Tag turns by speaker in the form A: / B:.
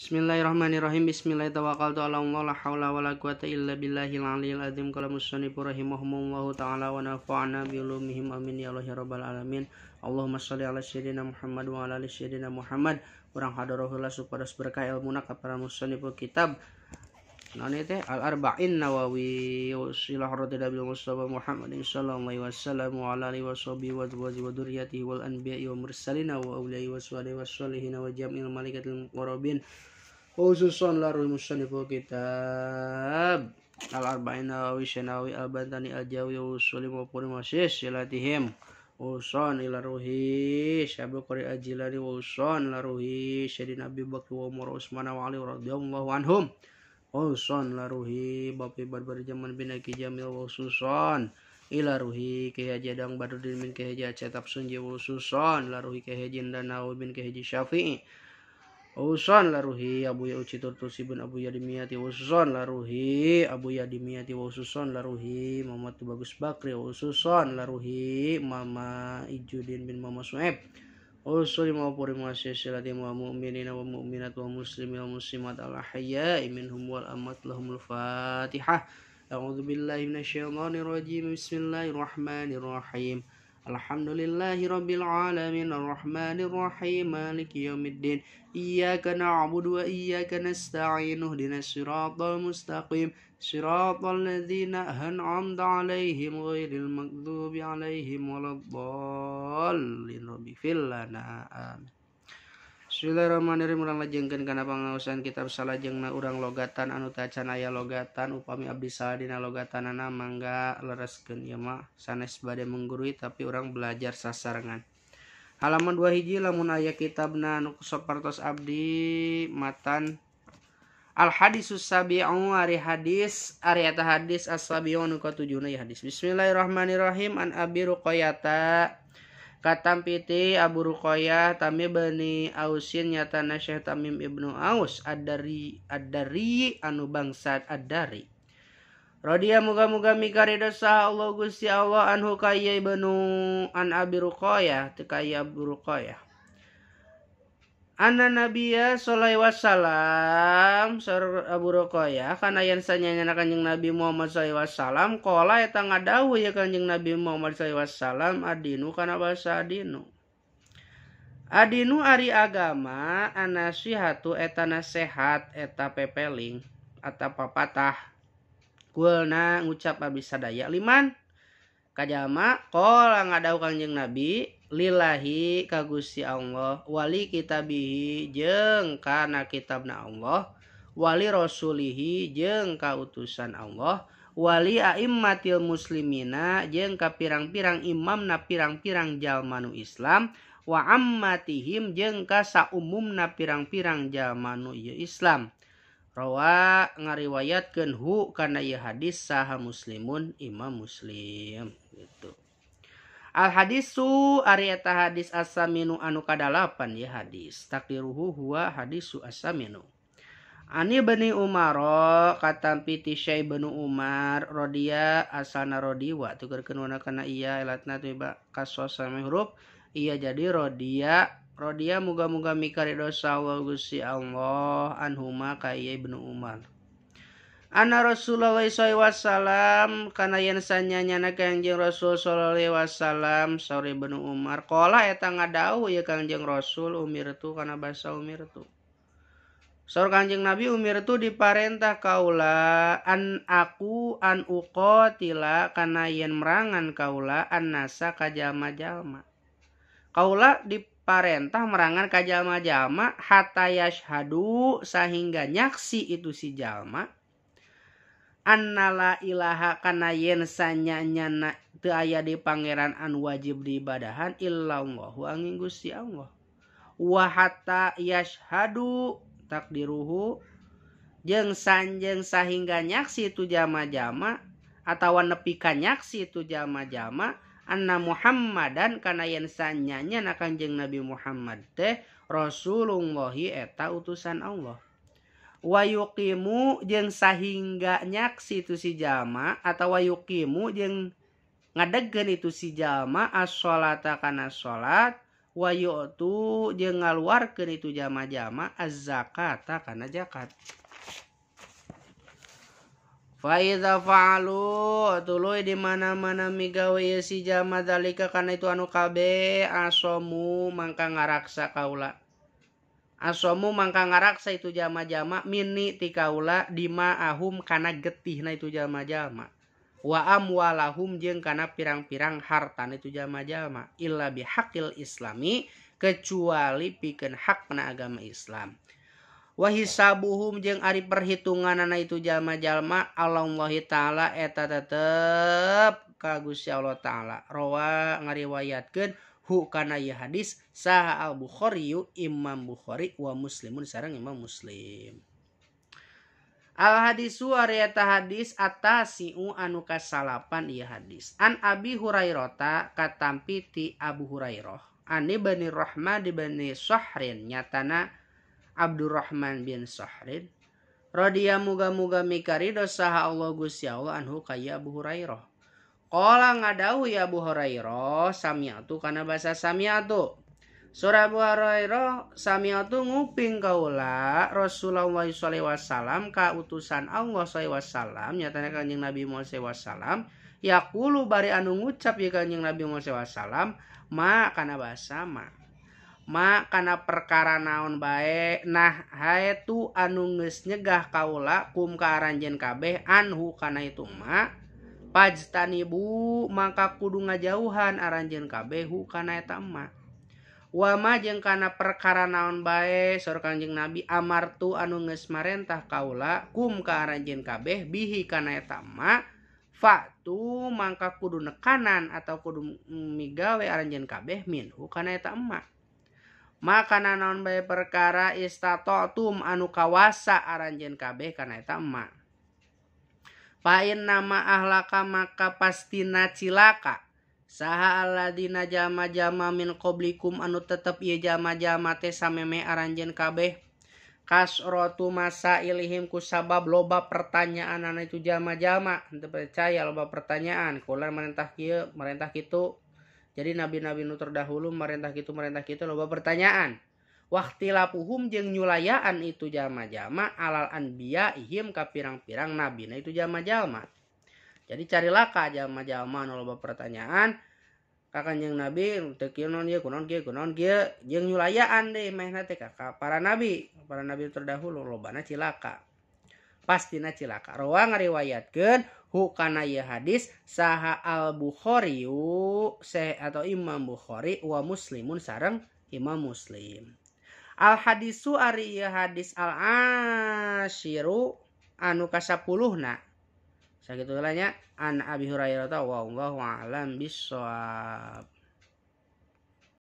A: Bismillahirrahmanirrahim. Bismillahirrahmanirrahim. Ala Allah la haula wala quwata illa billahil aliyil azim. Qala musannif rahimahumullahu ta'ala wa nafa'ana bi ulumihim amin ya Allah ya rabbal alamin. Allahumma shalli ala sayyidina Muhammad wa ala ali sayyidina Muhammad. Urang hadoroh heula supados berkah ilmuna ka para musannif kitab. Naon ieu teh Al-Arba'in Nawawi wa silah radhiyallahu bil Mustafa Muhammadin sallallahu alaihi wasallam wa ala alihi washabihi wa azwajihi wa dzurriyyatihi wal anbiya'i wa mursalina wa awliya'i wa shuhada'i was sholihin wa jami'il malaikatil muqarrabin. Khususan larul musannif kitab Al-Arba'in Nawawi Syanawi Al-Bantani Al-Jawi wa Sulim wa Purim wa Silatihim uson ila ruhi Syabul Qari Al-Jilani wa uson ila ruhi Syedina Abi Bakr wa Umar Utsman wa Ali radhiyallahu anhum uson la ruhi Bapi Barbar Jaman bin Aki Jamil wa ususon ila ruhi Ki Haji Adang Badruddin bin Ki Haji Acetap Sunji wa ususon la ruhi Ki Haji Ndanawi bin Ki Haji Syafi'i uson la ruhi Abu Ya Uci Turtusi bin Abu Yadimiyati ususon la ruhi Abu Yadimiyati ususon la ruhi Muhammad Bagus Bakri ususon la ruhi Mama Ijudin bin Mama Su'aib usul ma puri silati wa mu'minina wa mu'minat wa muslimin wa muslimat al ahya'i minhum wal amwat lahumul fatihah. A'udzu billahi minasyaitonir rajim. Bismillahirrahmanirrahim. Alhamdulillahi rabbil alamin arrahmanir rahim maliki yaumiddin. Iyyaka na'budu wa iyyaka nasta'in ihdinas siratal mustaqim siratal ladzina an'amta 'alaihim ghairil maghdubi 'alaihim waladdallin. Rabbi lana amin. Bismillahirrahmanirrahim. Urang lajengkeun kana pangaosan kitab salajengna urang logatan anu tacan aya logatan upami abdi salah dina logatanana mangga lereskeun ieu mah sanes bade menggurui tapi urang belajar sasarengan. Halaman 2 hiji lamun aya kitabna anu sapertos abdi matan Al hadisus sabi'u ari hadis ari eta hadis as-sabi'u nu katujuna ya hadis. Bismillahirrahmanirrahim. An Abi Ruqayyah katampiti Abu Ruqayyah Tamim bani Ausin nyatana Syekh Tamim ibnu Aus Ad-Dari Ad-Dari anu bangsa Ad-Dari. Radiya muga-muga mikaridho saha Allah Gusti Allah anhu ka ibnu an Abi Ruqayyah teu ka Abu Ruqayyah. Anna Nabiyya sallallahu alaihi wasallam saur Abu Ruqayyah kana yen sanyana Kanjeng Nabi Muhammad sallallahu alaihi wasallam qala eta ngadawuh ya Kanjeng Nabi Muhammad sallallahu alaihi wasallam adinu kana basa adinu. Adinu ari agama anasihatu eta nasehat eta pepeling eta papatah. Kulna ngucap abdi sadaya liman kajama qala ngadawuh Kanjeng Nabi lillahi ka Gusti Allah wali kitabihi jeung kana kitabna Allah wali rasulihi jeung ka utusan Allah wali aimmatil muslimina jeung ka pirang-pirang imamna pirang-pirang jalma nu Islam wa ammatihim jeung ka saumumna pirang-pirang jalma nu ieu Islam. Rawa ngariwayatkeun hu kana ieu hadis saha Muslimun Imam Muslim gitu. Al hadisu ari eta hadis asaminu anu kadalapan ya hadis takdiruhu huwa hadisu asaminu. Ani bani Umar katampi ti Syai bani Umar rodiya asana rodiwa tukerkeun wana kana iya elatna tiba kasos sami huruf iya jadi rodiya rodiya muga-muga mikaridho Allah Gusti Allah anhuma ka iya Ibnu Umar. Anna Rasulullah sallallahu alaihi wasallam kana yen sanyanyana Kanjeng Rasul sallallahu alaihi wasallam saur Ibnu Umar qala eta ngadawuh ya Kanjeng Rasul umirtu kana basa umirtu. Saur Kanjeng Nabi umirtu diparentah kaula an aku an uqatila kana yen merangan kaula annasa ka jalma-jalma. Kaula diparentah merangan ka jalma-jalma hatta yashhadu sahingga nyaksi itu si jalma annala ilaha kana yen sanyanyana teu aya di pangeran anu wajib diibadahan illallahu angin Gusti Allah wa hatta yashhadu takdiruhu jeung sanjeng sahingga nyaksi itu jama-jama atawa nepi ka nyaksi itu jama-jama anna Muhammadan kana yen sanyanyana Kanjeng Nabi Muhammad teh Rasulullahi eta utusan Allah wa yuqimu jeung sahingga nyaksi itu si jalma atawa yuqimu jeung ngadegkeun itu si jalma as-sholata kana salat Wa yu'tu jeung ngaluarkeun itu jalma-jalma az-zakata kana zakat. Fa idza fa'alu tuluy di mana-mana migawe ieu si jalma zalika kana itu anu kabeh asomu mangka ngaraksa kaula. Asomu mangka ngaraksa itu jalma-jalma mini ti kaula dimaahum kana getihna itu jalma-jalma. Wa amwalahum jeung kana pirang-pirang hartana itu jalma-jalma illa bihaqil islami kecuali pikeun hakna agama Islam. Wa hisabuhum jeung ari perhitunganana itu jalma-jalma Allahi ta'ala eta tetep ka Gusti Allah ta'ala. Rawa ngariwayatkeun hu kana ieu hadis saha al-Bukhari Imam Bukhari wa Muslimun sareng Imam Muslim. Al hadisu ari eta hadis atasiu anu kasalapan ieu hadis. An Abi Hurairah katampi ti Abu Hurairah. Ani bani Rahman di bani Sahrin nyatana Abdurrahman bin Sahrin radhiya muga-muga mikarido saha Allah Gusti Allah anhu ka Abu Hurairah. Qala ngadawuh ya Abu Hurairah sami'tu kana basa sami'tu. Surah Abu Hurairah sami'tu nguping kaula Rasulullah sallallahu alaihi wasallam ka utusan Allah sallallahu alaihi wasallam nyatana Kanjeng Nabi Muhammad sallallahu alaihi wasallam yaqulu bari anu ngucap ye Kanjeng Nabi Muhammad sallallahu alaihi wasallam ma kana basa ma. Ma kana perkara naon bae nah haetu anu geus nyegah kaula kum ka aranjeun kabeh anhu kana itu ma pajtanibu maka kudu ngajauhan aranjeun kabeh hu kana eta ma. Wa ma jeung kana perkara naon bae saur Kanjeng Nabi amartu anu geus marentah kaula kum ka aranjeun kabeh bihi kana eta ma fatu mangka kudu nekanan atau kudu migawe aranjeun kabeh minhu kana eta ma. Makana naon bae perkara istata'tum anu kawasa aranjeun kabeh kana eta ma. Fa inna ma ahlaka maka pastina cilaka saha alladzina jama-jama min qablikum anu tetep ieu jama-jama teh sameme aranjeun kabeh kasratu masailihim kusabab loba pertanyaanana itu jama-jama. Henteu percaya loba pertanyaan kula marentah kieu marentah kitu. Jadi nabi-nabi nu terdahulu marentah kitu loba pertanyaan. Waqtilafuhum jeung nyulayaan itu jalma-jalma alal anbiyaihim ka pirang-pirang nabina itu jalma-jalma. Jadi carilah ka jalma-jalma anu loba pertanyaan ka Kanjeng Nabi teu kieu naon ieu kunaon kieu kunaon kieu jeung nyulayaan deui mehna teh ka para nabi terdahulu lobana cilaka. Pastina cilaka. Rawa ngariwayatkeun hu kana ieu hadis saha al-Bukhari atau Imam Bukhari wa Muslimun sareng Imam Muslim. Al hadisu ari ieu hadis al asyiru anu ka-10na. Sakitu lah nya an Abi Hurairah wallahu a'lam bissawab.